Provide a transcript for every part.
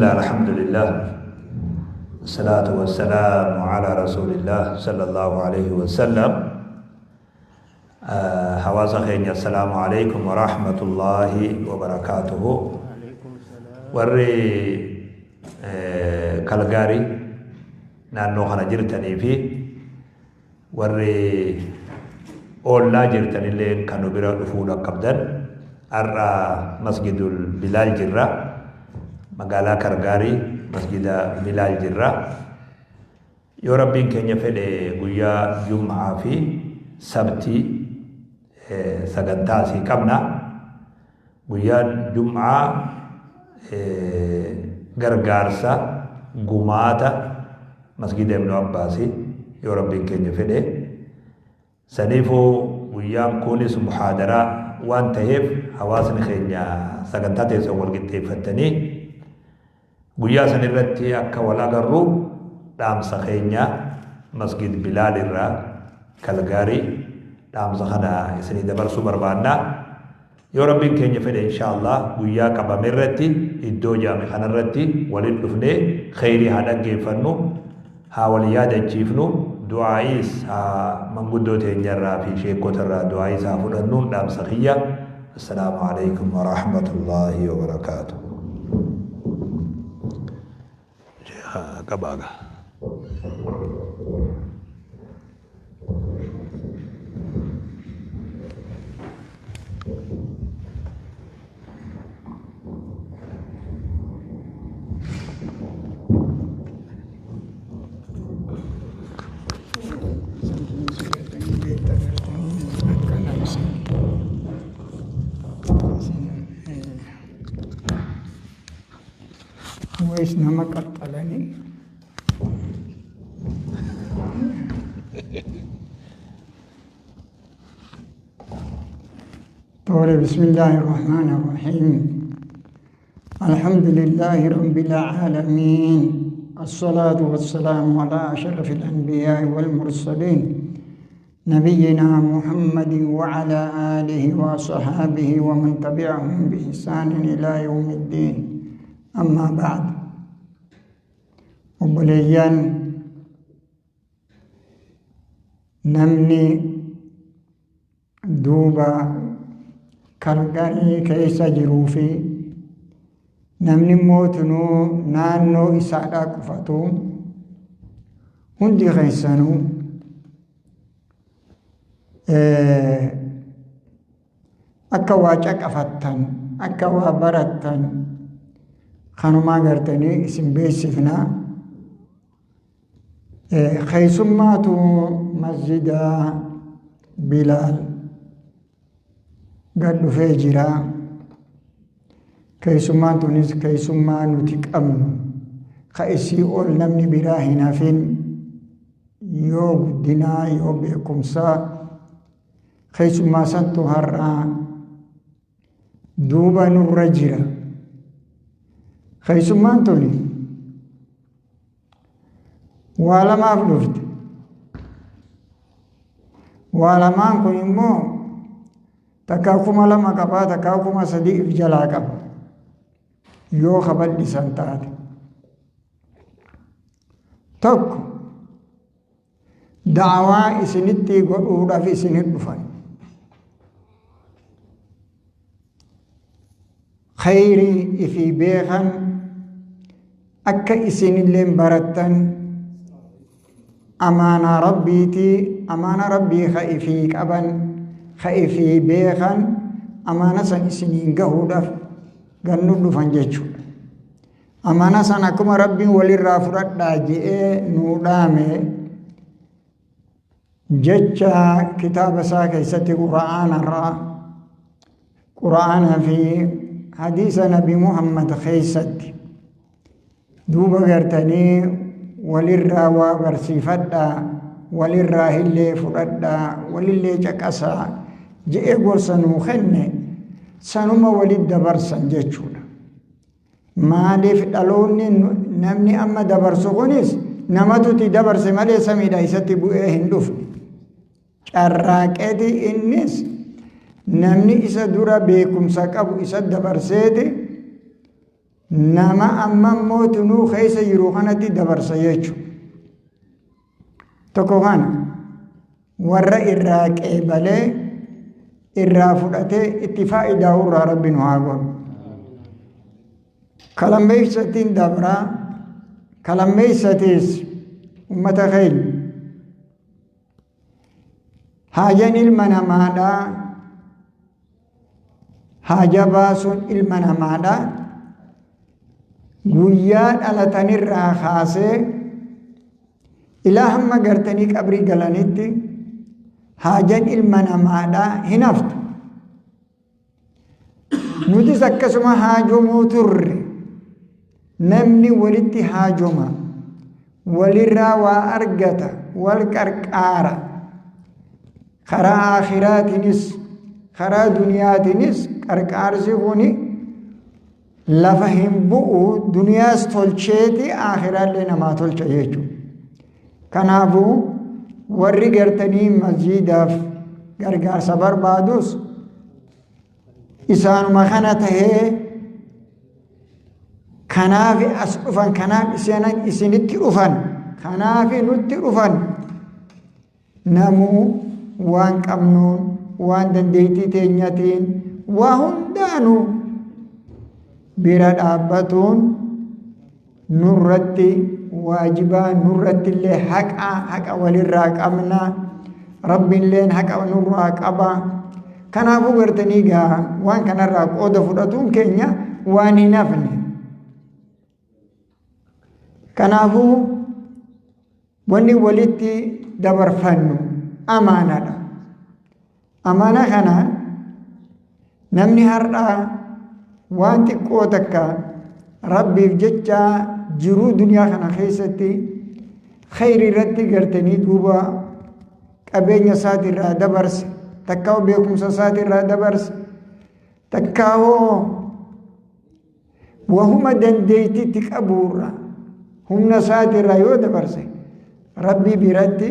الحمد لله، الصلاة والسلام على رسول الله صلى الله عليه وسلم. Hawaasa keenya، السلام عليكم ورحمة الله وبركاته. Warri Kalgaarii naannoo kana jirtanii fi warri oollaa jirtanillee kan nu bira dhufuu qabdan, har'a Masjidul Bilaal jirra. Magaalaa Kalgaarii, Masjida Bilaal jirra. Yoo Rabbiin keenya fedhe, guyyaa Jum'aa fi Sabtii sagantaa asii qabna. Guyyaan Jum'aa gargaarsa gumaata Masjida Ibnu Abbaasi, yoo Rabbiin keenya fedhe. Saniifuu guyyaan kunis muhaadaraa waan ta'eef, hawaasni keenya sagantaa teessan wal qixxeeffattanii guyyaa san irratti akka wal agarru dhaamsa keenya Masjid Bilaal irraa Kalgaarii dhaamsa kana isinii dabarsuu barbaanna. Yoo Rabbiin keenya fedhe, insha Allah, guyyaa qabame irratti iddoo jaame kanarratti waliin dhufnee kheyrii haa dhaggeeffannu, haa wal yaadachiifnu, du'aa'iis haa manguddoo teenyarraa fi sheekotarraa du'aa'iis haa fudhannuun dhaamsa kiyya. السلام عليكم ورحمة الله وبركاته. Qabaaga. Wayis nama qaxxalanii. Tole، بسم الله الرحمن الرحيم، الحمد لله رب العالمين، الصلاة والسلام على أشرف الأنبياء والمرسلين، نبينا محمد وعلى آله وصحابه ومن تبعهم بإحسان إلى يوم الدين. أما بعد، obboleeyyan، namni duuba Kalgarii keessa jiruu fi namni mootinuu naannoo isaadhaa qufatu hundi keessanuu akka waa caqafattan, akka waa barattan kanumaa gartanii isin beeksifnaa. Keessummaatu Masjida Bilaal gad dhufee jira. Keessummaan tunis keessummaa nuti qabnu ka isii ol namni biraa hin hafin, yoo guddinaa yoo beekumsaa, keessummaa santu har'aa duuba nurra jira. Keessummaan tuni waa lamaaf dhufte. Waa lamaan kun immoo takkaa 2000 qabaa, takkaa 3000 if jalaa qaba yoo kabal'isan taate. Tokko, da'awaa isinitti godhuudhaaf isinit dhufan. Khayrii ifii beekan akka isinilleen barattan, amaanaa Rabbiitii, amaana Rabbii ka ifii qaban, ka ifii beekan, amaana san isiniin gahuudhaaf gannu dhufan jechuudha. Amaana san akkuma Rabbiin walirraa fudhadhaa je'ee nuu dhaame, jecha kitaaba isaa keessatti Qura'aanarraa, Qura'aanaa fi hadiisa Nabi Muhammad keessatti duuba gartanii walirraa waa barsiifadhaa, walirraa illee fudhadhaa, walillee caqasaa je'ee gorsa nuu kenne, sanuma walit dabarsan jechuudha. Maaliif? Dhaloonni namni amma dabarsu kunis namatu itti dabarse malee samiidha isatti bu'ee hin dhufne. Carraaqeeti innis namni isa dura beekumsa qabu isa dabarseeti. Nama amma immoo tunuu keessa jiru kanatti dabarsa jechuudha. Tokko kana warra irraa qeebalee irraa fudhatee itti faayidaa irraa Rabbi nu haa godhu. Kalammeessattiin dabraa kalammeessatees ummata keenya haajan ilma namaadhaa haaja baasuun ilma namaadhaa guyyaa dhalatanirraa kaasee ilaa hamma gartanii qabrii galanitti haajan ilma namaadhaa hin haftu. Nutis akkasuma haajomuu turre. Namni walitti haajoma, walirraa waa argata, wal qarqaara. Karaa aakhiraatiinis karaa duniyaatiinis qarqaarsi kuni lafa hin bu'u, duniyaas tolcheeti aakhiraallee namaa tolcha jechuudha. Kanaafuu warri gartanii masjiidaaf gargaarsa barbaadus isaanuma kana tahee kanaaf as dhufan, kanaaf isinitti dhufan, kanaaf nutti dhufan. Namuu waan qabnuun, waan dandeettii teenyatiin, waa hundaanuu bira dhaabbatuun nurratti waajibaa, nurratti illee haqa walirraa qabna, Rabbiilleen haqa nurraa qaba. Kanaafuu gartanii gaa waan kanarraa qooda fudhatuun keenya waan hin hafne. Kanaafuu wanni walitti dabarfannu amaanaadha. Amaana kana namni har'aa waan xiqqoo takka Rabbiif jecha jiruu duniyaa kana keessatti khayri irratti gartanii duuba qabeenya isaatirraa dabarse, takkaa'oo beekumsa isaatirraa dabarse, takkaa'oo wahuma dandeettiitti qabuurra humna isaatirraa yoo dabarse Rabbii biratti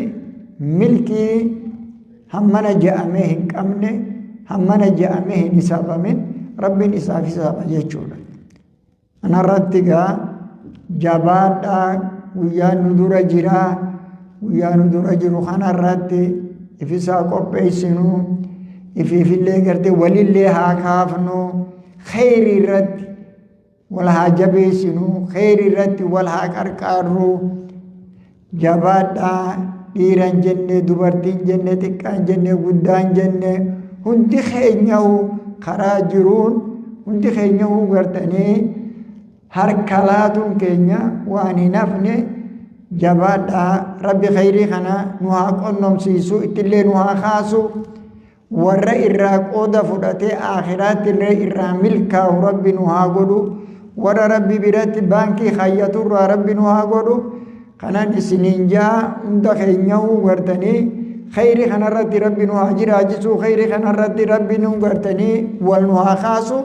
milkii hammana je'amee hin qabne, hammana je'amee hin hisaabamin Rabbiin isaaf hisaaba jechuudha. Kanarratti gaa jabaadhaa, guyyaa nu dura jiraa, guyyaa nu dura jiru kanarratti ifisaa qopheessinu, ifiifillee gartee walillee haa kaafnu, kheyrii irratti wal haa jabeessinu, kheyrii irratti wal haa qarqaarru. Jabaadhaa, dhiiran jenne, dubartiin jenne, xiqqaan jenne, guddaan jenne, hundi keenyahu karaa jiruun hundi keenyahu gartanii harka laatuun keenya waan hin hafne. Jabaadhaa, Rabbi kheyrii kana nu haa qonnomsiisu, ittillee nu haa kaasu, warra irraa qooda fudhatee aakhiraatti illee irraa milkaa'u Rabbi nu haa godhu, warra Rabbi biratti baankii kayyaturraa Rabbi nu haa godhu. Kanan isiniin jaa hunda keenyahu gartanii kheyri kanarratti Rabbi nu haa jiraachisu, kheyri kanarratti Rabbi nu gartanii wal nu haa kaasu.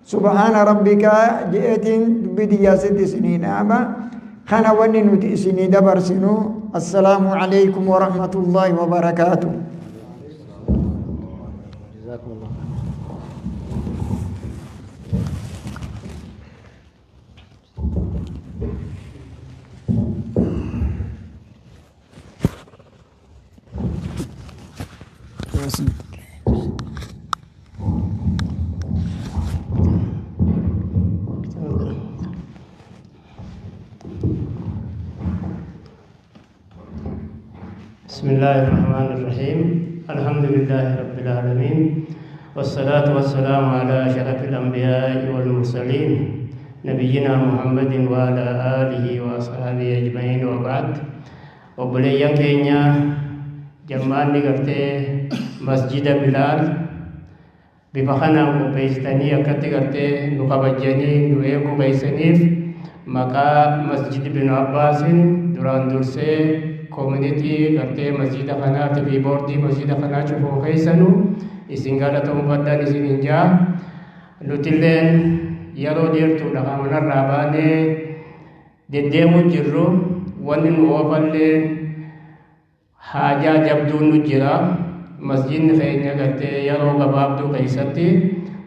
Subhaana rabbika je'eetiin dubbii xiyyaasitti isinii dhaaba. Kana wanni nuti isinii dabarsinu. Assalaamu alaykum wa rahmatullaahi wa barakaatuh. Jazakumullah. بسم الله الرحمن الرحيم. الحمد لله رب العالمين، والصلاة والسلام على أشرف الأنبياء والمرسلين نبينا محمد وعلى آله وأصحابه أجمعين، وبعد. وبليان كينيا جمعني قرتي مسجد بلال بفخنا قبيستني أكتي قرتي نقبجني نويكو بيسنيف مقا مسجد بن عباس دران درسي كوميونيتي قرتي مسجد قناة في بوردي مسجد قناة شوفوا خيسنو إسن قالتهم بدان إسن إنجا نتلين يرو ديرتو لغامنا الراباني دديمو جرو ونن وفلين حاجة جبدو نجرا مسجد خينيا قرتي يرو قبابدو خيستي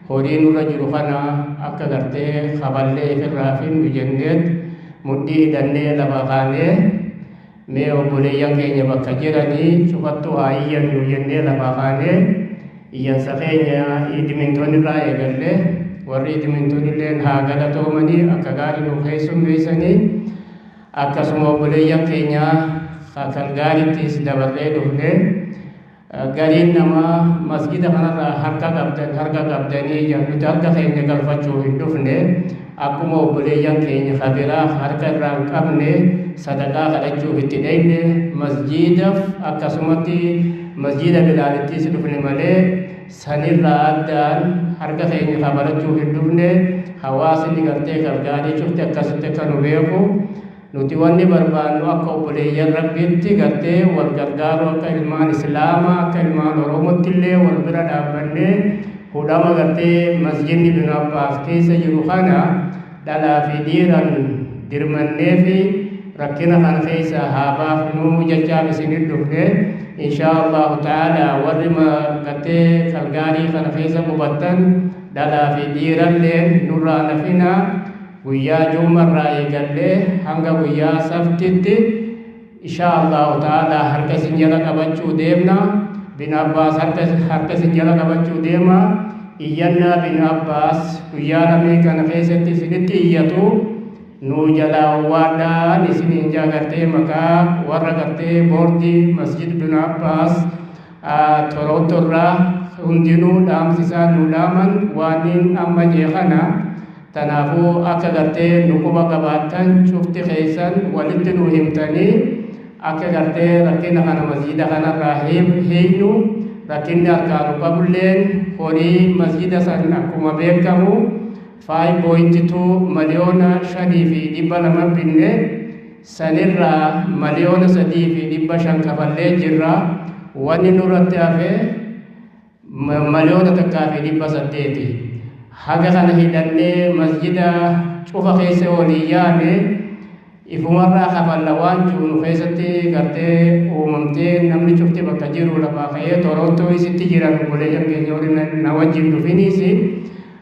Horii nurra jiru kana akka gartee kaballee ifirraa finnu jenneet mudhii hidhannee lafa kaanee, mee obboleeyyan keenya bakka jiranii cufattuu haa iyyannu jennee lafa kaanee iyyansa keenya Edmonton irraa eegallee. Warri Edmonton illeen haa galatoomanii, akka gaarii nu keessummeessanii. Akkasuma obboleeyyan keenya Calgaryttis dabarree dhufne. Gariin namaa masgida kanarraa harka qabdan, harka qabdanii nuti harka keenya galfachuu hin dhufne. Akkuma obboleeyyan keenya kabiraa harka irraa hin qabne sadaqaa kadhachuuf itti dheyne masjiidaaf, akkasumatti masjiida Bilaalittis dhufne malee sanirraa addaan harka keenya kabalachuuf hin dhufne. Hawaasni gartee Calgary cufte akkasitti akka nu beeku, nuti wanni barbaannu akka obboleeyyan Rabbiitti gartee wal gargaaru, akka ilmaan Islaamaa, akka ilmaan Oromootti illee wal bira dhaabbannee hudhama gartee masjidni Ibn Abbaas keessa jiru kana dhalaa fi dhiiran dirmannee fi rakkina kana keessa haa baafnu jechaaf isinit dhufne. Inshaa Allahu ta'ala, warri gartee Calgary kana keessa qubattan dhalaa fi dhiiralleen nurraa nafina. Guyyaa Juumarraa eegallee hanga guyyaa Sabtitti, inshaa Allahu ta'ala, harka isin jala qabachuu deemna. Bin Abbaas harka isin jala qabachuu deema. Iyyannaa Bin Abbaas guyyaa lamee kana keessatti isinitti iyyatu nu jalaa waadhaan isiniin jaa. Gartee maqaa warra gartee boordii masjid Bin Abbaas Toronto irraa hundinuu dhaamsisaa nu dhaaman waaniin amma jee kana. Tanaafuu akka gartee nu quba qabaattan, cufti keessan walitti nu himtanii, akka gartee rakkina kana masjida kanarraa hiiknu. Rakkinni harkaa nu qabulleen horii masjida san akkuma beekamu 5.2 miliyoona 5 fi 200 binne. Sanirraa 3,500,000 kafallee jirra. Wanni nurratti hafe 1,800,000. Haga kana hidhannee masjida cufa keessa walii yaane ifumarraa kafalla waan jiru keessatti gartee uumamtee namni cufti bakka jiru lafaa ka'ee Toronto isitti jiran obboleeyyan keenya warri na wajjin dhufiniis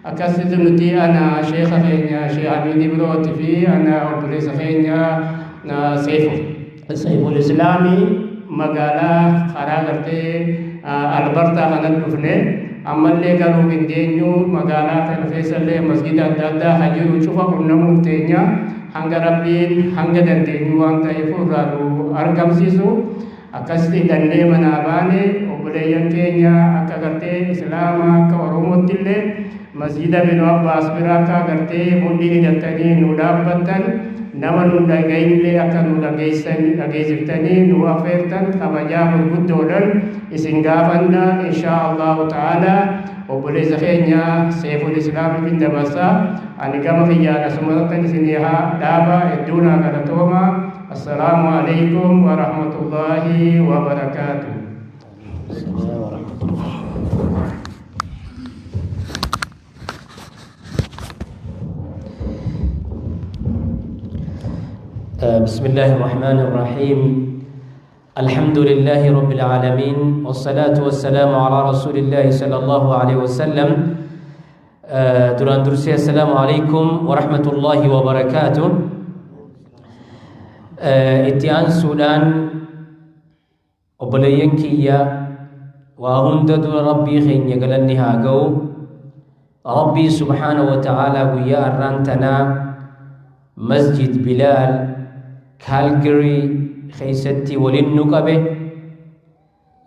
akkasitti nuti ana sheeka keenya Sheekh Amiin Ibrooti fi ana obboleessa keenya Seiful Islaamii magaalaa karaa gartee Albertaa kanan dhufne. Ammallee galuu hin deenyu. Magaalaa kana keessallee masjida adda addaa kan jiru cufa qunnamuuf teenya, hanga Rabbiin hanga dandeenyu waan ta'eef irraa nu argamsiisu. Akkasitti hidhannee manaa baane. Obboleeyyan keenya akka gartee Islaamaa, akka Oromootti illee masjida Binu Abbaas bira akka gartee mudhii hidhattanii nu dhaabbattan, nama nu dhagayinillee akka nu dhageessan dhageessiftanii nu affeertan kabajaa gurguddoodhan isin gaafanna. Inshaa Allahu ta'ala, obboleessa keenya Seeful Islaamii dabarsa. Ani gama kiyyaan asumattan isinii haa dhaaba. Hedduunaa galatooma. Assalaamu alaikum wa rahmatullaahi wa barakaatuh. السلام ورحمة الله. بسم الله الرحمن الرحيم. الحمد لله رب العالمين، والصلاة والسلام على رسول الله صلى الله عليه وسلم. Duraan dursee السلام عليكم ورحمة الله وبركاته. Itti aansuudhaan, obboleeyyan kiyya, waa hunda dura Rabbii keenya galanni haa ga'u. Rabbii سبحانه وتعالى guyyaa arraan tanaa Masjid Bilaal Calgary keessatti waliin nu qabe,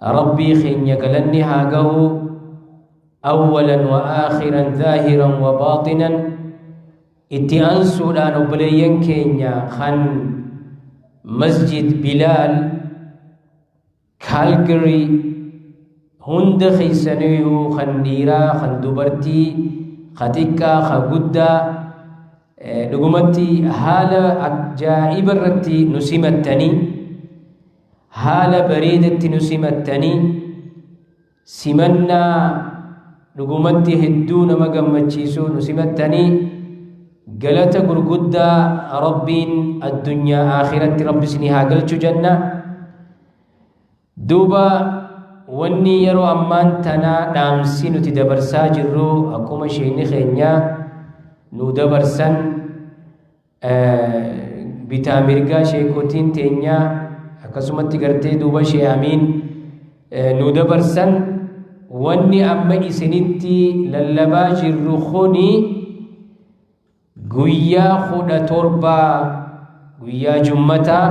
Rabbii keenya galanni haa ga'u, أولا وآخرا، ظاهرا وباطنا. Itti aansuudhaan, obboleeyyan keenya kan Masjid Bilaal Calgary hunda keeysaniyyuu, kan dhiiraa, kan dubartii, ka xiqqaa, ka guddaa, dhugumatti haala ajaa'iba irratti nu simattanii, haala bareedatti nu simattanii, simannaa dhugumatti hedduu nama gammachiisu nu simattanii, galata gurguddaa Rabbiin addunyaa akhiratti Rabbi isinii haa galchu jenna. Duuba Wanni yeroo ammaan tanaa dhaamsi nuti dabarsaa jirru akkuma sheekni keenya nu dabarsan, bitaa mirgaa sheekotiin teenyaa akkasumatti gartee duuba shee Amiin nu dabarsan, wanni amma isinitti lallabaa jirru kuni guyyaa 17, guyyaa jummataa,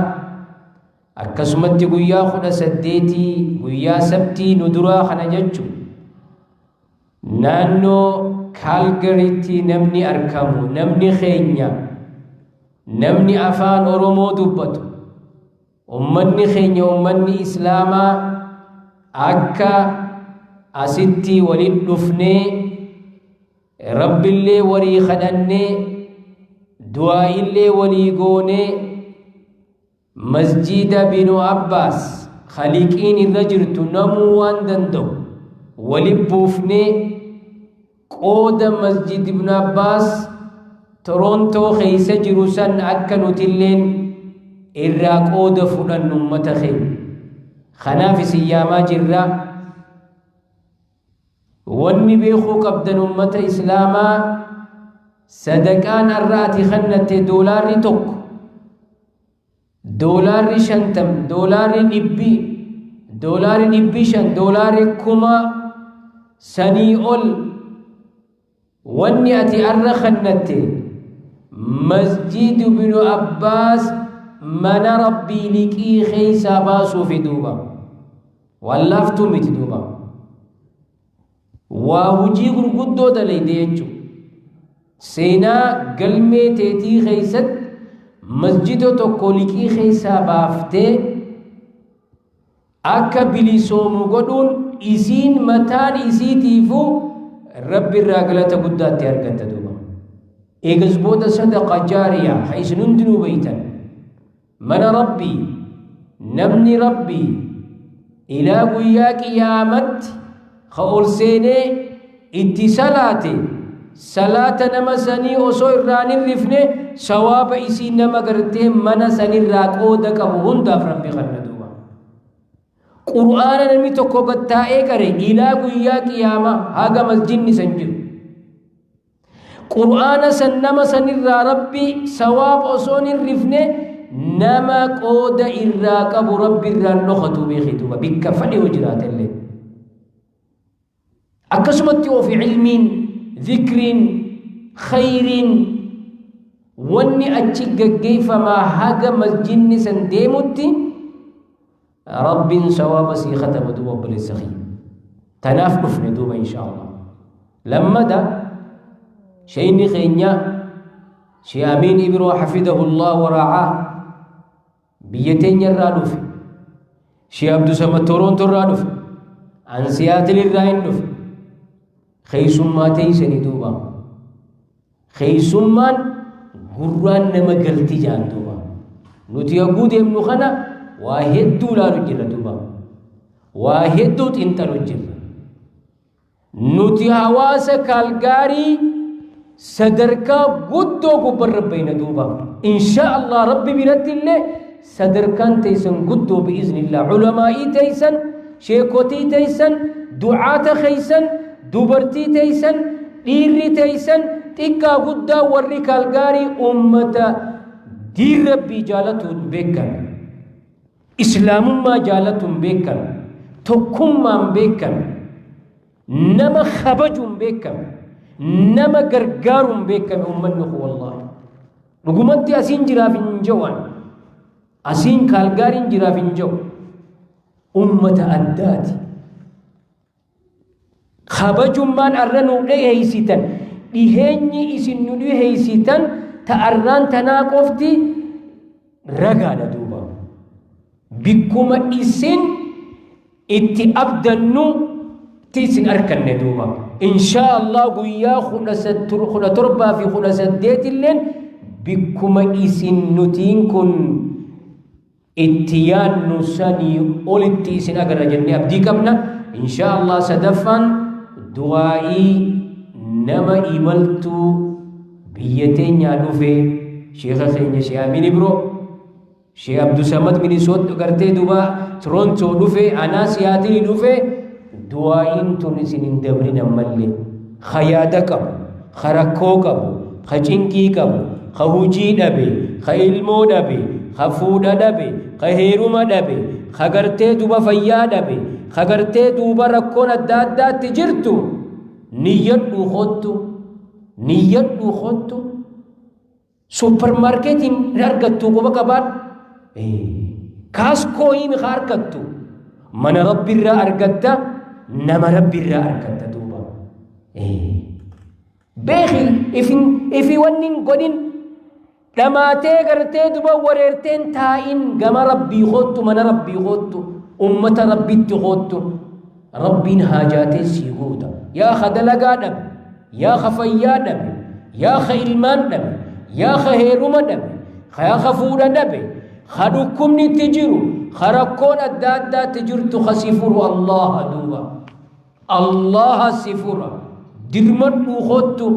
akkasumatti guyyaa 18, guyyaa sabtii nu duraa kana jechu, naannoo Kaalgariitti namni argamu, namni keenya, namni afaan Oromoo dubbatu, ummanni keenya, ummanni islaamaa akka asitti walin dhufnee Rabbillee walii kadhannee, du'aa'illee walii goonee, masjida Binu Abbaas khaliqiin irra jirtu namuu waan danda'u walin buufnee, qooda masjid Ibnu Abbaas Torontoo keessa jiru san akka nutilleen irraa qooda fudhannu ummata keenya. Kanaaf isin yaamaa jirra. Wanni beekuu qabdan, ummata islaamaa, sadaqaan har'a ati kennatte $1, $50, $100, $500, $1000 sanii ol, wanni ati har'a kennatte masjid Ibnu Abbaas mana Rabbii liqii keessaa baasuufi duuba waan laaftuu miti. Duuba waa hujii gurguddoo dalayde jechuudha. Seenaa galmee teetii keessatti masjida tokko liqii keessaa baaftee akka bilisoomu godhuun isiin mataan isiitiifuu Rabbi irraa galata guddaatti argatta duuba. Eegas booda sadaqa jaariyaa ha isin hundinuu beeytan, mana Rabbii namni Rabbii ilaa guyyaa qiyaamatti ka ol seenee itti salaate, salaata nama sanii osoo irraan hin rifne sawaaba isii nama gartee mana sanirraa qooda qabu hundaaf Rabbi kanna duuba. Qur'aana namni tokko gattaa'ee qare, ilaa guyyaa qiyaamaa haga masjidni san jiru qur'aana san nama sanirraa Rabbi sawaaba osoo hin rifne nama qooda irraa qabu Rabbi irraan dhokatu beeki duuba, bikka fadhe yoo jiraatellee. Akkasumatti ofi ilmiin, zikriin, khayriin wanni achi gaggeeffamaa haga masjidni san deemutti Rabbiin sawaaba sii kataba duuba. Obboleessa kiyya, tanaaf dhufne duuba, insha Allah. Lammada sheeyni keenya Shee Amiin Ibroo حفظه الله ورعاه biyya teenya irraa dhufe, Shee Abdusamad Toronto irraa dhufe, an Siyaatil irraa hin dhufe. Keessummaa teeysanii duuba, keessummaan gurraan nama galti jaan duuba. Nuti yogguu deemnu kana waa hedduu ilaalu jirra duuba, waa hedduu xinxalu jirra. Nuti hawaasa Kaalgaarii sadarkaa guddoo gubbarra bayna duuba. Insha Allah Rabbi biratti illee sadarkaan teessan guddoo بإذن الله. Culamaa'ii teessan, sheekotii teessan, du'aata keeysan, dubartii teessan, dhiirri teessan, xiqqaa guddaa, warri Kaalgaarii ummata diin Rabbii jaalatuun beekan, islaamummaa jaalatuun beekan, tokkummaan beekan, nama kabajuun beekame, nama gargaaruun beekame ummanni kun. Wallaahi dhugumatti asiin jiraaf hin ja'u, asiin Kaalgaariin jiraaf hin ja'u, ummata addaati. Kabajummaan arra nu dhiheeysitan, dhiheenyi isin nu dhiheeysitan ta arraan tanaa qofti ragaadha duuba. Bikkuma isin itti abdannu ti isin arkanne duuba. Inshaa Allah guyyaa 17 fi 18 illeen bikkuma isin nutiin kun itti yaannu sanii olitti isin agarra jennee abdii qabna. Inshaa Allah sadaffaan du'aa'ii nama imaltuu biyya teenyaa dhufe, sheeka keenya Shee Amin Ibro, Shee Abdusamad Minisoot gartee duuba Torontoo dhufe, anaa Siyaatilii dhufe. Du'aa'iin tun isin hin dabrin ammallee. Khayaada qabu, kharakkoo qabu, khacinqii qabu, ka hujii dhabe, ka ilmoo dhabe, ka fuudha dhabe, ka heeruma dhabe, ka gartee duba fayyaa dhabe, ka gartee duuba rakkoon adda addaatti jirtu niyyadhu kottu, niyyadhu kottu. Suppermaarkeetiin hin argattu quba qabaadhu. Kaaskoo himi ka argattu. Mana Rabbiirraa argatta, nama Rabbiirraa argatta duuba. Beeki ifi wanni hin godhin dhamaatee gartee duba wareerteen taa'in gama Rabbii kottu, mana Rabbii kottu, ummata Rabbitti kottu. Rabbiin haajaatee sii guuta. Yaa ka dalagaa dhabe, yaa ka fayyaa dhabe, yaa ka ilmaan dhabe, yaa ka heeruma dhabe, yaa ka fuudha dhabe, ka dhukkubni itti jiru, ka rakkoon adda addaatti jirtu ka si furu Allaha duuba. Allaha si fura. Dirmadhuu kottu.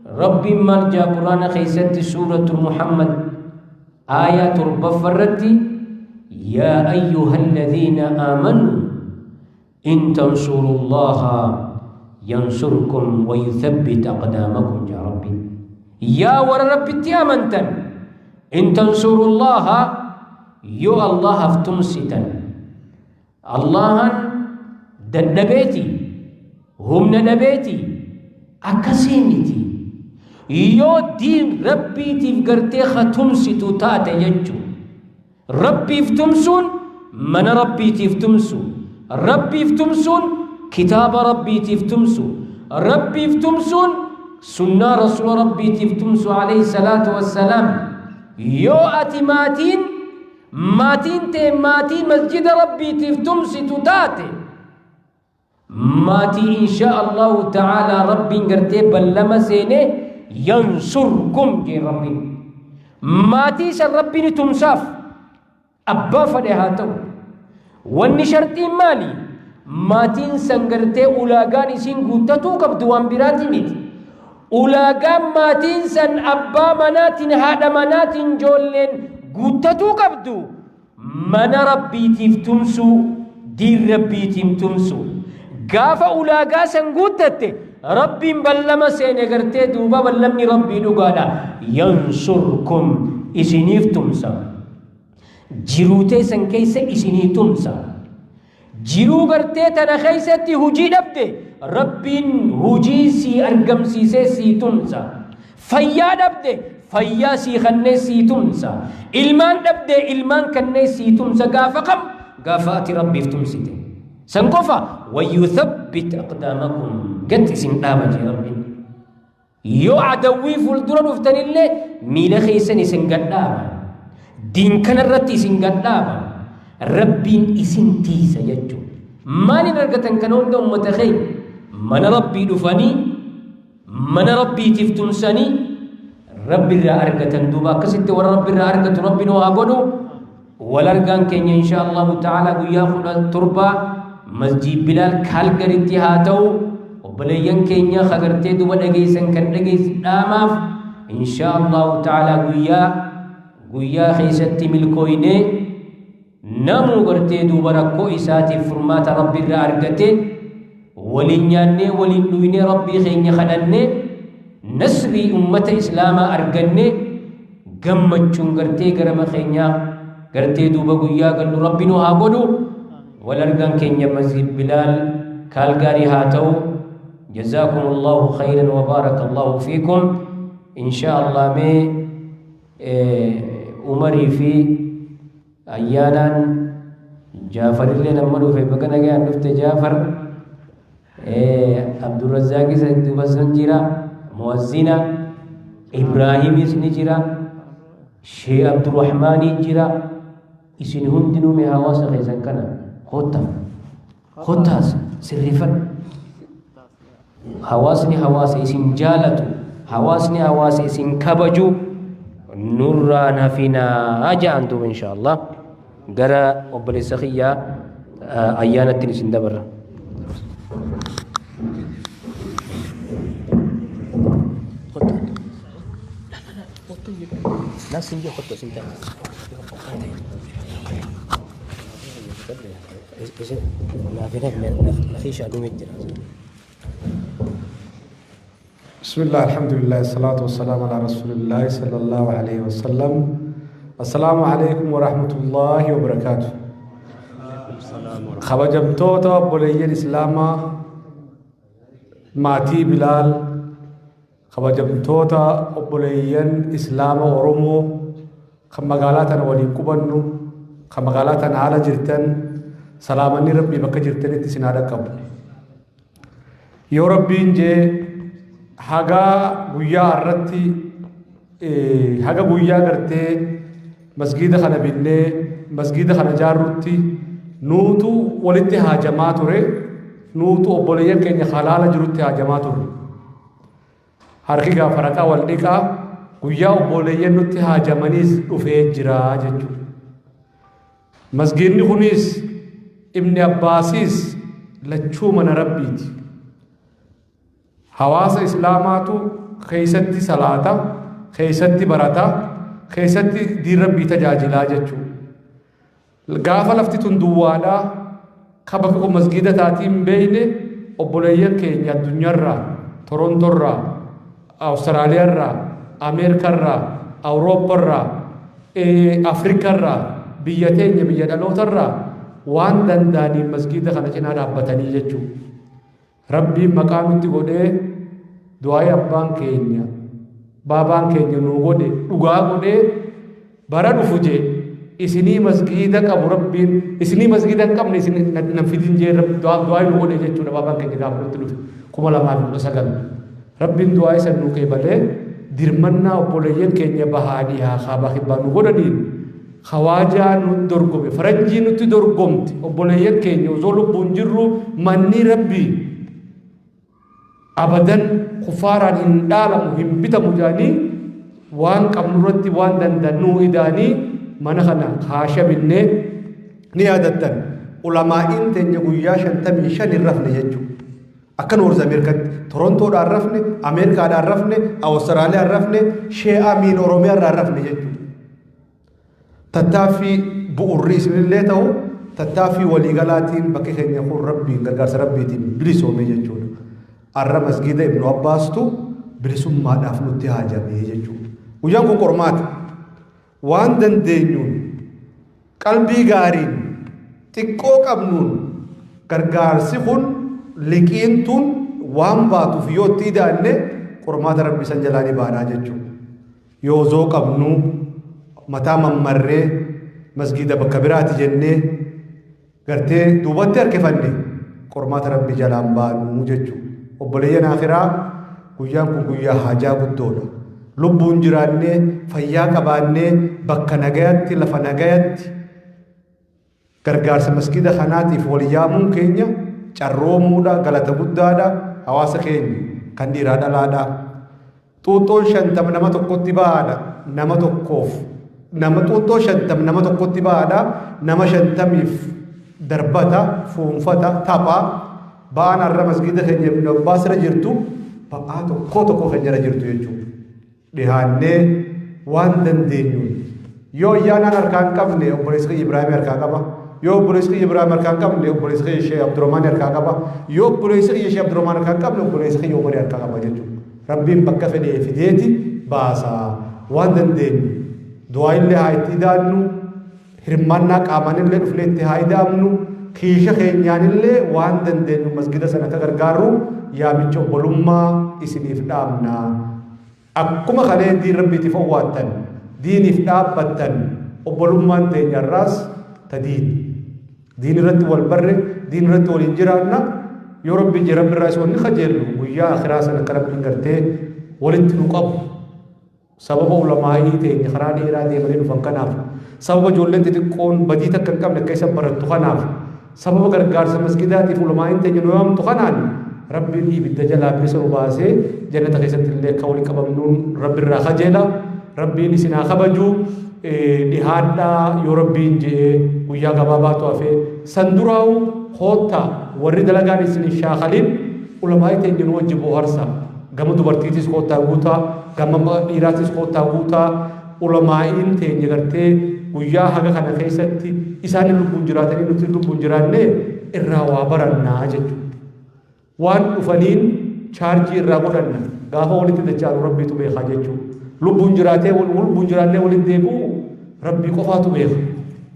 Rabbiin maal jaa Quraana keessatti suuratu Muhammad aayaa 7ffarratti yaa ayyuha alladhiina aamanuu in tansurullaha yansurkum wa yuthabbit aqdaamakum jaa Rabbiin. Yaa warra Rabbitti amantan in tansurullaha yoo Allahaaf tumsitan, Allahan dadhabeeti, humna dhabeeti, akkasii miti. Yoo diin Rabbiitiif gartee ka tumsitu taate jechuu. Rabbiif tumsuun mana Rabbiitiif tumsu, Rabbiif tumsuun kitaaba Rabbiitiif tumsu, Rabbiif tumsuun sunnaa Rasuula Rabbiitiif tumsu alayhi salaatu wassalaam. Yoo ati maatiin tee maatii masjida Rabbiitiif tumsitu taate, maatii insha Allahu ta'ala Rabbiin gartee ballama seene yansurkum jee Rabbiin. Maatii san Rabbiin tumsaaf abbaa fedhe haa ta'u. Wanni sharxiin maali? Maatiin san gartee ulaagaan isiin guuttatuu qabdu waan biraati miti. Ulaagaan maatiin san abbaa manaatiin haadha manaatiin ijoolleen guuttatuu qabdu mana Rabbiitiif tumsuu, diin Rabbiitiif tumsuu. Gaafa ulaagaa san guuttatte Rabbiin ballama seene gartee duuba ballamni Rabbii dhugaadha. Yansurkum isiniif tumsa. Jiruu teessan keessa isinii tumsa. Jiruu gartee tana keessatti hujii dhabde Rabbiin hujii sii argamsiisee sii tumsa. Fayyaa dhabde fayyaa sii kannee sii tumsa. Ilmaan dhabde ilmaan kannee sii tumsa. Gaafa kam? Gaafa ati Rabbiif tumsite. San qofa wayyuthabbit aqdaamakum gad isin dhaaba jee Rabbiin. Yoo adawwii fuuldura dhuftanillee miila keessan isin gad dhaaba. Diin kanarratti isin gad dhaaba. Rabbiin isin tiisa jechuudha. Maaliin argatan kana hunda uummata keenya? Mana Rabbii dhufanii, mana Rabbiitiif tumsanii, Rabbi irraa argatan duuba. Akkasitti warra Rabbi irraa argatu Rabbi nu haa godhu. Wal argaan keenya insha Allahu ta'ala guyyaa 17 Masjid Bilaal Kaalgaritti haa ta'u. Obboleeyyan keenya kagartee duba dhageessan kan dhageessi dhaamaaf insha Allahu ta'ala guyyaa keessatti milkooynee namuu gartee duuba rakkoo isaatiif furmaata Rabbi irraa argate waliin nyaannee waliin dhuynee Rabbii keenya kadhannee nasrii ummata Islaamaa argannee gammachuun gartee garama keenyaa gartee duuba guyyaa gallu Rabbi nu haa godhu. Wal argaan keenya Masjid Bilaal Kaalgaarii haa ta'u. جزاكم الله خيرا وبارك الله فيكم إن شاء الله. مي عمري في أيانا جعفر اللي نمرو في بقنا جاء نفت جعفر عبد الرزاق سنجرا مؤذنا إبراهيم سنجرا شيخ عبد الرحمن جرا isin hundinuu mee hawaasa keessan kana kottaa kottaas sirriifadhu. Hawaasni hawaasa isin jaalatu, hawaasni hawaasa isin kabaju nurraan hafinaa ja'an duuba insha Allah gara obboleessa kiyyaa ayyaanattiin isin dabarra. ناس نجي خطة سنتين. بسم الله، الحمد لله، الصلاة والسلام على رسول الله صلى الله عليه وسلم. السلام عليكم ورحمة الله وبركاته. Kabajamtoota obboleeyyan Islaamaa, maatii Bilaal, kabajamtoota obboleeyyan Islaama Oromoo kan magaalaa tana waliin qubannu, kan magaalaa tana haala jirtan, salaamanni Rabbii bakka jirtanitti isin haa dhaqqabu. Yoo Rabbiin jee, hagaa guyyaa irratti, haga guyyaa gartee masgiida kana binnee masgiida kana jaarrutti, nuutu walitti haajamaa ture, nuutu obboleeyyan keenya halaala jirutti haajamaa ture. Harki gaafa raqaa wal dhiqaa, guyyaa obboleeyyan nutti haajamaniis dhufee jira jechuudha. Masgiidni kunis, Ibni Abbaasiis, lachuu mana Rabbiiti. Hawaasa Islaamaatu keessatti salaata, keessatti barata, keessatti diin Rabbii tajaajilaa jechuudha. Gaafa lafti tun duwwaadhaa ka bakka kun masgiida taatii hin beeyne, obboleeyyan keenya addunyaarraa, Torontorraa, Awustiraaliyaarraa, Ameerikarraa, Awuroopparraa, Afrikarraa, biyya teenya, biyya dhalootarraa waan danda'aniin masgiida kana cinaa dhaabbatanii jechuudha. Rabbiin maqaa nutti godhee, du'aa'ii abbaan keenya, baabaan keenya nuu godhe dhugaa godhee, bara dhufu jee isinii masgiida qabu Rabbiin, isinii masgiida hin qabne isin nan fidin jee du'aa'ii nu godhe jechuudha. Baabaan keenya gaafa nutti dhufe 2019, Rabbiin du'aa'ii san nuu qeebalee, dirmannaa obboleeyyan keenya bahaa dhihaa, kaabaa kibbaa nu godhaniin, hawaajaa nu dorgome, faranjii nutti dorgomte, obboleeyyan keenya osoo lubbuun jirru manni Rabbii abadan kufaaraan hin dhaalamu, hin bitamu jedhanii, waan qabnu irratti waan danda'an nuu idaanii mana kana kaasha binnee. Ni yaadattan, ulamaa'iin teenya guyyaa 55 hin rafne jechuudha. Akka North Ameerikaatti Torontoodhaan rafne, Ameerikaadhaan rafne, Awustiraaliyaan rafne, Shee Amiin Oromiyaarraan rafne jechuudha. Tattaaffii bu'urri isinillee ta'u, tattaaffii waliigalaatiin bakki keenya kun Rabbiin, gargaarsa Rabbiitiin bilisoome jechuudha. Arra masgiida Ibnu Abbaastu bilisummaadhaaf nutti haajamee jechuudha. Guyyaan kun qormaata. Waan dandeenyuun, qalbii gaariin, xiqqoo qabnuun gargaarsi kun, liqiin tun waan baatuuf yoo itti idaanne, qormaata Rabbi san jalaa ni baanaa jechuudha. Yoo osoo qabnu mataa mammarree masgiida bakka biraati jennee gartee duubatti harkifanne, qormaata Rabbi jalaan baanuu jechuudha. Obboleeyyan akhiraa, guyyaan kun guyyaa haajaa guddoodha. Lubbuun jiraannee, fayyaa qabaannee, bakka nagayatti, lafa nagayatti gargaarsa masgiida kanaatiif wal yaamuun keenya carroomuudha, galata guddaadha. Hawaasa keenya kan dhiiraa dhalaadha. Xuuxxoon 50 nama tokkotti ba'aadha. Nama tokkoof nama xuuxxoo 50 nama tokkotti ba'aadha. Nama 50f darbata, fuunfata, tapha. Ba'aan har'a masgiida keenya Ibn Abbaas irra jirtu ba'aa tokko tokko keenya irra jirtu jechuudha. Dhihaannee waan dandeenyuun, yoo ayyaanaan harkaa hin qabne, obboleessi kiyya Ibraahimii harkaa qaba. Yoo obboleessi kiyya Ibraahim harkaa hin qabne, obboleessi kiyya Sheekh Abdurrahmaan harkaa qaba. Yoo obboleessi kiyya Sheekh Abdurrahmaan harkaa hin qabne, obboleessi kiyya Umarii harkaa qaba jechuudha. Rabbiin bakka fedhee fideeti baasa. Waan dandeenyu du'aa illee haa itti idaannu, hirmaannaa qaamaan illee dhufnee itti haa ida'amnu, kiisha keenyaan illee waan dandeenyu masgida sana akka gargaarru yaamicha obbolummaa isiniif dhaamna. Akkuma kalee diin Rabbiitiif owwaattan, diiniif dhaabbattan, obbolummaan teenyarraas ta diini. Diin irratti wal barre, diin irratti waliin jiraanna. Yoo Rabbi jee, Rabbi irraa isa wanni kajeellu, guyyaa akhiraa sana akka Rabbiin gartee walitti nu qabu. Sababa ulamaa'ii teenya karaa dheeraa deemanii dhufan kanaaf, sababa ijoolleen xixiqqoon badii takka hin qabne akka isa barattu kanaaf, sababa gargaarsa masgidaatiif ulamaa'iin teenya nu yaamtu kanaan, Rabbiin ibidda jalaa bilisa nu baasee jannata keessatti illee akka walitti qabamnuun Rabbi irraa kajeela. Rabbiin isin haa kabaju. Dhihaadhaa, yoo Rabbiin je'ee guyyaa gabaabaatu hafee. San duraa'u koottaa, warri dalagaan isin hin shaakalin ulamaa'ii teenya nu wajji bohaarsa. Gama dubartiitis koottaa guutaa, gama dhiiraatis koottaa guutaa. Ulamaa'iin teenya gartee guyyaa haga kana keessatti isaan lubbuun jiraatanii nuti lubbuun jiraannee irraa waa barannaa jechuudha. Waan dhufaniin chaarjii irraa godhanna gaafa walitti dachaalu rabbiitu beekaa jechuudha. Lubbuun jiraatee lubbuun jiraannee walitti deebi'u rabbii qofaatu beeka.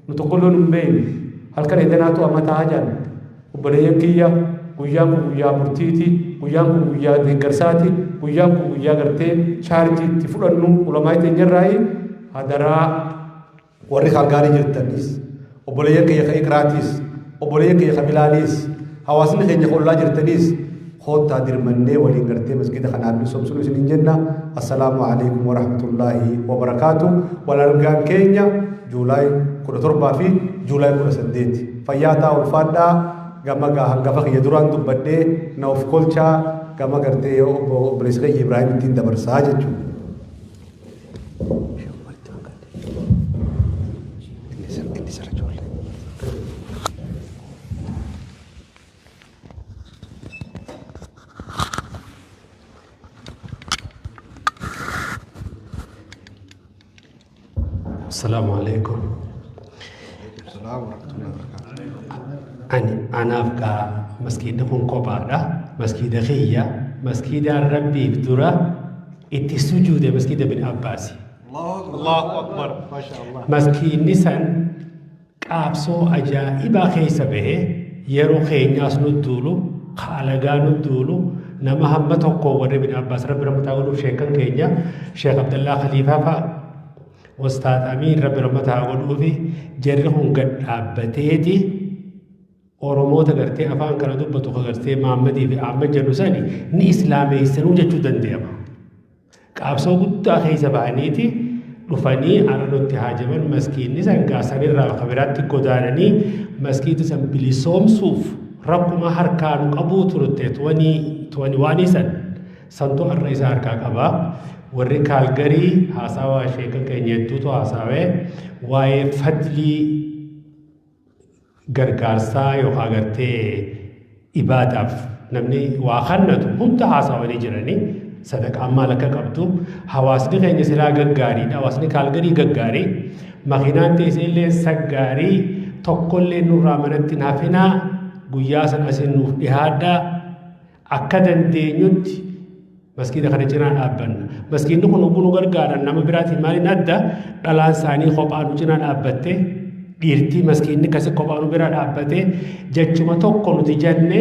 Nu tokkollee nu hin beeknu. Halkan edanaatu amataa jaan. Obboleeyyan kiyya guyyaan kun guyyaa murtiiti, guyyaan kun guyyaa deeggarsaati, guyyaan kun guyyaa gartee chaarjii itti fudhannu ulamaa teenyarraayi hadaraa warri Kaalgaarii jirtanis obboleeyyan kiyya ka Iqraatiis obboleeyyan kiyya ka Bilaaliis hawaasni keenya ka ollaa jirtaniis koottaa dirmannee waliin gartee masgida kanaaf misoomsinu isiniin jenna. Assalaamu alaikum warahmatullaahi wabarakaatu. Wal argaan keenya Juulaay 17 fi Juulaay 18. Fayyaa ta'aa ulfaadhaa gama gaa hangafa kiyya duraan dubbadhee na of kolchaa gama gartee obbo obboleessa kiyya Ibraahim ittiin dabarsaa jechuudha. Assalamu alaikum. Ani anaaf gaa maskiidni kun kophaadha. Maskiida kiyya maskiidaan rabbiif dura itti sujuude maskiida bin Abbaasi. Allahu akbar. Masha Allah. Maskiinni san qaabsoo ajaa'ibaa keessa bahe yeroo keenyaas nu duulu, alagaa nu duulu, nama hamma tokko warri bin Abbaas rabbi rahmataa godhuuf sheekan keenya Sheekh Abdallaa Khaliifaa fa'a Ustaad Amiin rabbi rahmataa godhuufi jarri kun gad dhaabbateeti Oromoota gartee afaan kana dubbatu ka gartee Mahammadii fi Ahmad jennu sani ni islaameessanuu jechuu danda'ama. Qaabsoo guddaa keessa ba'aniiti dhufanii har'a nutti haajaman maskiinni san gaa sanirraa bakka biraatti godaananii maskiinni san bilisoomsuuf rakkuma harkaa nu qabuu turte tuwani waanii san santu har'a isaa harkaa qaba. Warri Kaalgarii haasawaa sheeka keenya hedduutu haasawee waa'ee fadlii gargaarsaa yookaan gartee ibaadaaf namni waa kannatu hunda haasawanii jiranii sadaqaan maal akka qabdu hawaasni keenya silaa gaggaariidha. Hawaasni Kaalgarii gaggaarii makiinaan teessee illee saggaarii tokkollee nurraa manatti hin hafinaa guyyaa san asin nuuf dhihaadhaa akka dandeenyutti maskiida kana cinaa dhaabbanna. Maskiinni kun hogguu nu gargaaran nama biraatiin maaliin adda dhalaan isaanii kophaa nu cinaa dhaabbatte dhiirtii maskiinni kasi kophaa nu bira dhaabbate jechuma tokko nuti jenne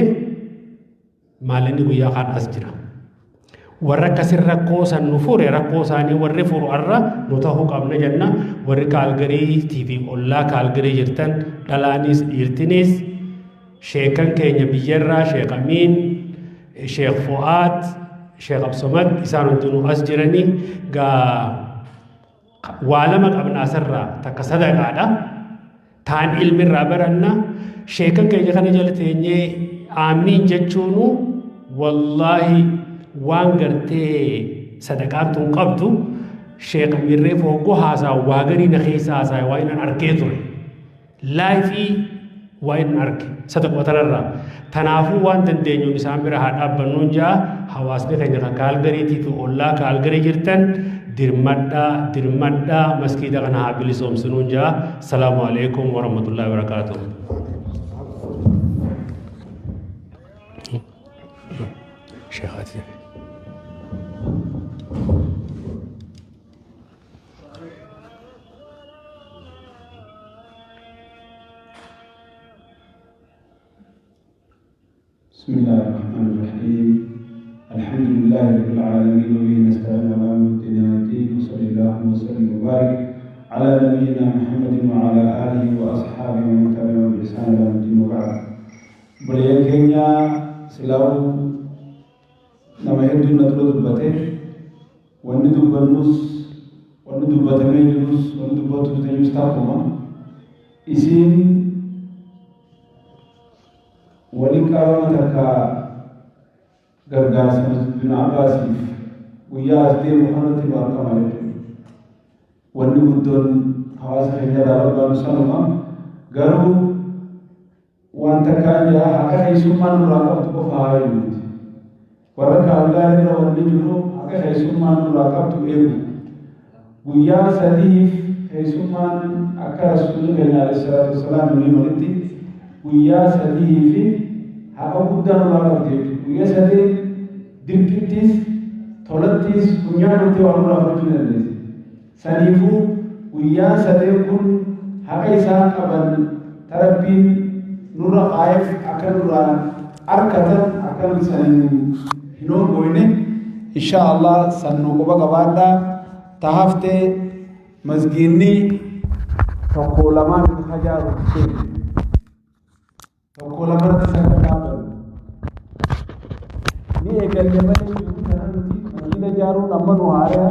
maalinni guyyaa kaan as jira. Warra akkasin rakkoo san nu fure rakkoo isaanii warri furu har'a nu ta'uu qabna jenna. Warri Kaalgarii TV ollaa Kaalgarii jirtan dhalaanis dhiirtinis sheekan keenya biyyarraa Sheekh Amiin, Sheekh Fu'aad, Sheekh Absomad isaan hundinuu as jiranii gaa waa lama qabna asirraa takka sadaqaadha. Taan ilmi irraa baranna sheekan keenya kana jala teenyee aamiin jechuunu wallaahi waan gartee sadaqaan tun qabdu Sheekh Amiin reefu hogguu haasaa waa garii na keessa haasaa waa inni arkee ture. Laayifii waa inni arge sadaquma tanarraa. Tanaafuu waan dandeenyuun isaan bira haa dhaabbannuun jaa hawaasni keenya kan Kaalgariitii fi ollaa Kaalgarii jirtan dirmadhaa dirmadhaa maskiida kana haa bilisoomsinuun jaa. Salaamu alaikum warahmatullahi wabarakaatuh. Sheekhaati. بسم الله الرحمن الرحيم. الحمد لله رب العالمين وبه نستعين على امر الدنيا والدين وصلى الله وسلم وبارك على نبينا محمد وعلى اله واصحابه ومن تبعهم باحسان الى يوم الدين وبعد. بليان كينيا سلاو نما هدو ندرو دبته وندو بنوس وندو بتميجوس وندو بتو تنيوس تاكما إسين waliin qabama takka gargaarsa Masjid Abbaasiif guyyaa as deemu kanatti nu argama jechuudha. Wanni guddoon hawaasa keenya irraa barbaadu sanuma garuu waan takkaan jira haqa keessummaan nurraa qabdu qofa haa eegnuti. Warra Kaalgaarii irra wanni jiru haqa keessummaan nurraa qabdu eegu. Guyyaa sadiif Keessummaan akka Rasuulli keenya alayhi salaatu wassalaam nu himanitti guyyaa sadii fi haqa guddaa nurraa qabdi jechuudha. Guyyaa sadii dirqittis tolattis funyaan nuti waan nurraa fudhachuu ni dandeessi. Saniifuu guyyaan sadeen kun haqa isaan qaban tarabbiin nurra kaa'eef akka nurraa arkatan akka nuti saniin hin hongoyne insha Allah san nu quba qabaadhaa. Tahaftee masgiinni tokko lamaan hajaaru tokko lamarratti sakka dhaabbannu ni eegalle malee jiru kana nuti masgiida ijaaruun amma nu haaraya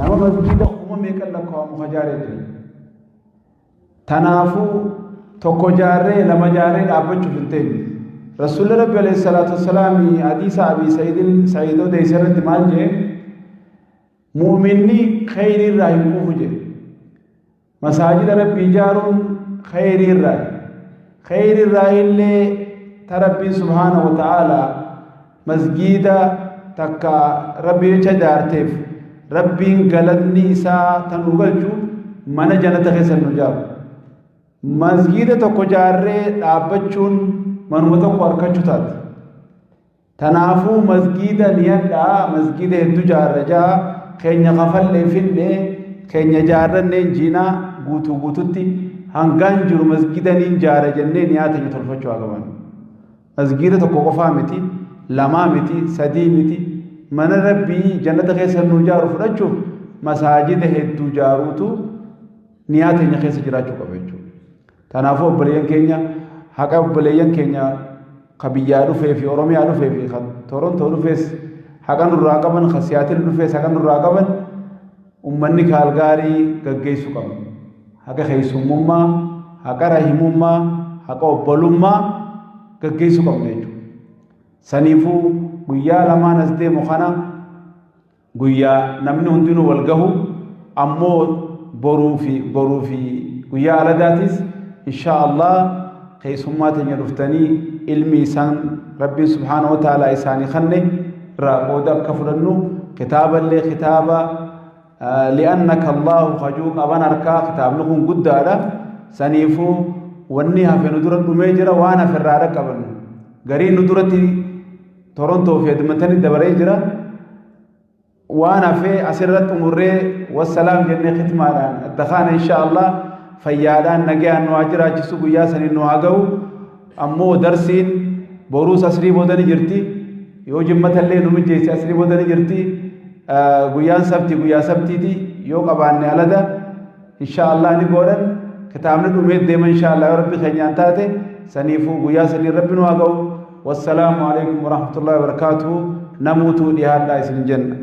nama masgiida kuma meeqan lakkaa'amu hajaaree jira. Tanaafuu tokko jaarree lama jaarree dhaabbachuuf hin teenye. Rasuulli Rabbi alayhi salaatu wassalaam hadiisa Abii Sa'iidin Sa'iid odeesse irratti maal jee? Mu'minni kheyrii irraa hin quufu jedhe. Masaajida Rabbii ijaaruun kheyrii irraa. Kheyrii irraa illee ta Rabbiin subhaanahu wa ta'ala masgiida takka Rabbi jecha ijaarteef Rabbiin galanni isaa tan nu galchu mana jannata keessa nu ijaaru. Masgiida tokko ijaarree dhaabbachuun manuma tokko harkachuu taate. Tanaafuu masgiida niyadhaa masgiida hedduu ijaarra jaa keenya kafallee finne keenya ijaarranneen jiinaa guutuu guututti hangaan jiru masgiida niin ijaara jennee niyaa teenya tolfachuu haa qaban. Masgiida tokko qofaa miti, lamaa miti, sadii miti, mana Rabbii jannata keessa nu ijaaru fudhachuuf masaajida hedduu ijaaruutu niyaa teenya keessa jiraachuu qaba jechuudha. Kanaafuu obboleeyyan keenya haqa obboleeyyan keenya ka biyyaa dhufee fi Oromiyaa dhufee fi ka Torontoo dhufees haqa nurraa qaban, ka Siyaatil dhufees haqa nurraa qaban ummanni Kaalgaarii gaggeessuu qaba. Haqa keessummummaa, haqa rahimummaa, haqa obbolummaa gaggeessuu qabna jechuudha. Saniifuu guyyaa lamaan as deemu kana guyyaa namni hundinuu wal gahu ammoo boruu fi guyyaa aladaatis insha Allah keessummaa teenya dhuftanii ilmi isaan Rabbiin subhaanahu wa ta'ala isaanii kanne irraa qooda akka fudhannu kitaaballee kitaaba li'annaka Allahu hajuu qaban harkaa kitaabni kun guddaadha. Saniifuu wanni hafe nu dura dhumee jira waan hafe irraa dhaqqabannu gariin nu duratti Torontoo fi Edmontonitti dabaree jira. Waan hafee asirratti xumurree wassalaam jennee khitmaadhaan adda kaana insha Allah fayyaadhaan nagayaan nu haa jiraachisu guyyaa saniin nu haa ga'u. Ammoo darsiin boruus asrii booda ni jirti, yoo jimmatallee nu mijeesse asrii booda ni jirti. Guyyaan sabtii guyyaa sabtiiti yoo qabaanne alada insha Allah ni godhan. Kitaabni dhumee deema insha Allah yoo Rabbi keenyaan taate. Saniifuu guyyaa saniin Rabbi nu haa ga'u. Wassalaamu alaikum warahmatullahi wabarakatuhu. Namuutuu dhiyaadhaa isin jenna.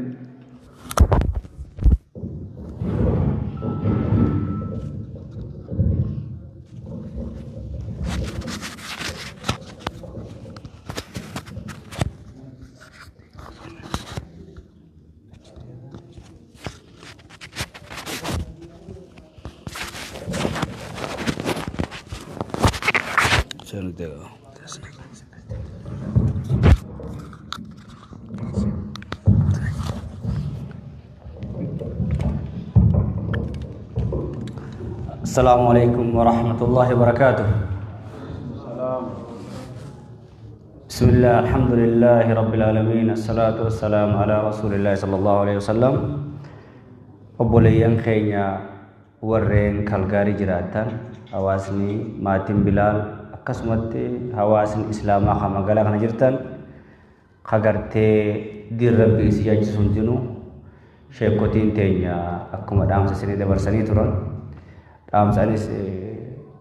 السلام عليكم ورحمة الله وبركاته. بسم الله، الحمد لله رب العالمين، الصلاة والسلام على رسول الله صلى الله عليه وسلم. Obboleeyyan keenya warreen Kalgaarii jiraatan, hawaasni maatiin Bilaal, akkasumatti hawaasni Islaamaa kan magaalaa kana jirtan, kagartee diin Rabbii isin yaachisu hundinuu sheekotiin teenya akkuma dhaamsa isinii dabarsanii turan. Dhaamsaanis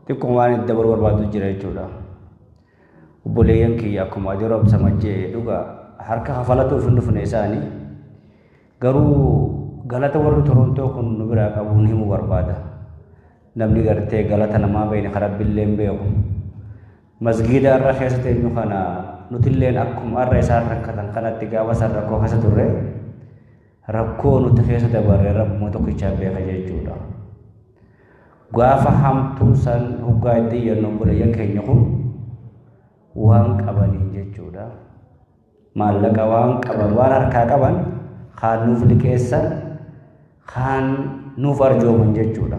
xiqqoo waan itti dabaluu barbaadu jira jechuudha. Obboleeyyan kiyya akkuma adii roobsa majjee dhuga harka kafalatuuf hin dhufne isaanii garuu galata warri Torontoo kun nu biraa qabuun himuu barbaada. Namni gartee galata namaa beekne kan Rabbiillee hin beeku. Masgiida irra keessa teenyu kana nutilleen akkuma har'a isaan rakkatan kanatti gaafa isaan rakkoo keessa turre rakkoo nuti keessa dabarre Rabbuma tokkichaa beeka jechuudha. Gaafa hamtuu san hoggaa itti iyyannu obboleeyyan keenya kun waan qabaniin jechuudha. Maallaqa waan qaban waan harkaa qaban kaan nuuf liqeessan kaan Nuuf arjooman jechuudha.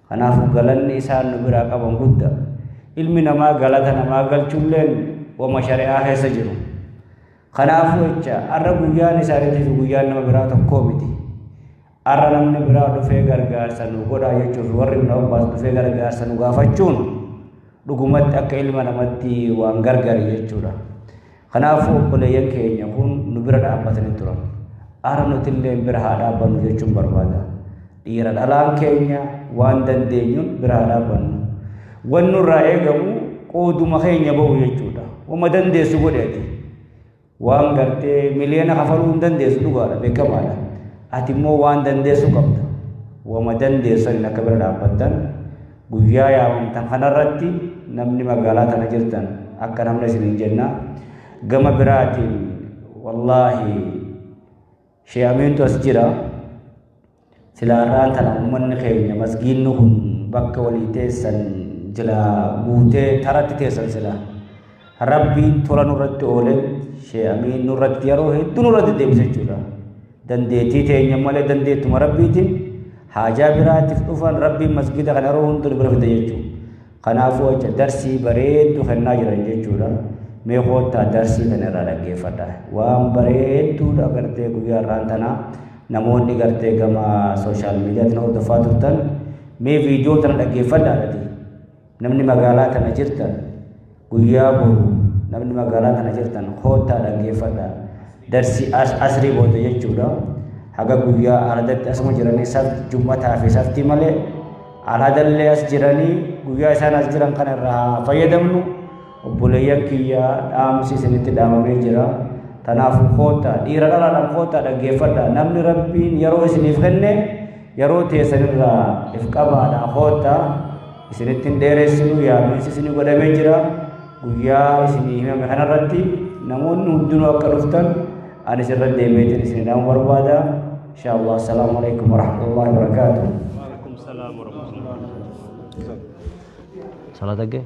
Kanaafuu galanni isaan nu biraa qaban guddaa. Ilmi namaa galata namaa galchuulleen wama shari'aa keessa jiru. Kanaafuu jecha har'a guyyaan isaaniitii fi guyyaan nama biraa tokkoo miti. Har'a namni biraa dhufee gargaarsa nu godhaa jechuuf warri Ibn Abbaas dhufee gargaarsa nu gaafachuun dhugumatti akka ilma namatti waan gargari jechuudha. Kanaafuu obboleeyyan keenya kun nu bira dhaabbatanii turan. Har'a nutillee bira haa dhaabbannu jechuun barbaada. Dhiira dhalaan keenya waan dandeenyuun bira haa dhaabbannu. Wanni nurraa eegamu qooduma keenya bahu jechuudha. Wama dandeessu godhe ati. Waan gartee miliyoona kafaluu hin dandeessu dhugaadha beekamaadha. Ati immoo waan dandeessu qabda. Wama dandeessan akka bira dhaabbattan guyyaa yaamamtan kanarratti namni magaalaa tana jirtan akka namni isiniin jenna. Gama biraatiin wallaahi Shee Amiintu as jira. Silaa har'aan tana uummanni keenya masgiinni kun bakka walii teessan jila guutee taratti teessan sila. Rabbiin tola nurratti oole Shee Amiin nurratti yeroo hedduu nurratti deebisa jechuudha. Dandeettii teenya malee dandeettuma Rabbiitiin haajaa biraatiif dhufan Rabbiin masgiida kana yeroo hunda nu bira fida jechuudha. Kanaafuu jecha darsii bareedduu kennaa jiran jechuudha. Mee koottaa darsii kana irraa dhaggeeffadha. Waan bareedduudha gartee guyyaa har'aan tanaa namoonni gartee gama sooshaal miidiyaatiin hordofaa turtan mee viidiyoo tana dhaggeeffadhaadhati. Namni magaalaa tana jirtan guyyaa boru namni magaalaa tana jirtan koottaa dhaggeeffadha. Darsii asrii booda jechuudha. Haga guyyaa aradatti asuma jiranii jummataa fi saftii malee alhadallee as jiranii guyyaa isaan as jiran kana irraa haa fayyadamnu. Obboleeyyan kiyya dhaamsi isinitti dhaamamee jira. Kanaafuu koottaa dhiira dhalaadhaan koottaa dhaggeeffadha. Namni Rabbiin yeroo isiniif kenne yeroo teessanirraa if qabaadha koottaa isinitti hin dheeressinu yaamiinsi isinii godhamee jira. Guyyaa isinii himame kanarratti namoonni hundinuu akka dhuftan anis irra deemeetiin isinii dhaamu barbaada. Insha Allah. Assalaamu alaikum warahmatullahi wabarakaatuh. Waalaikum salaam warahmatullahi. Salaata ga'e?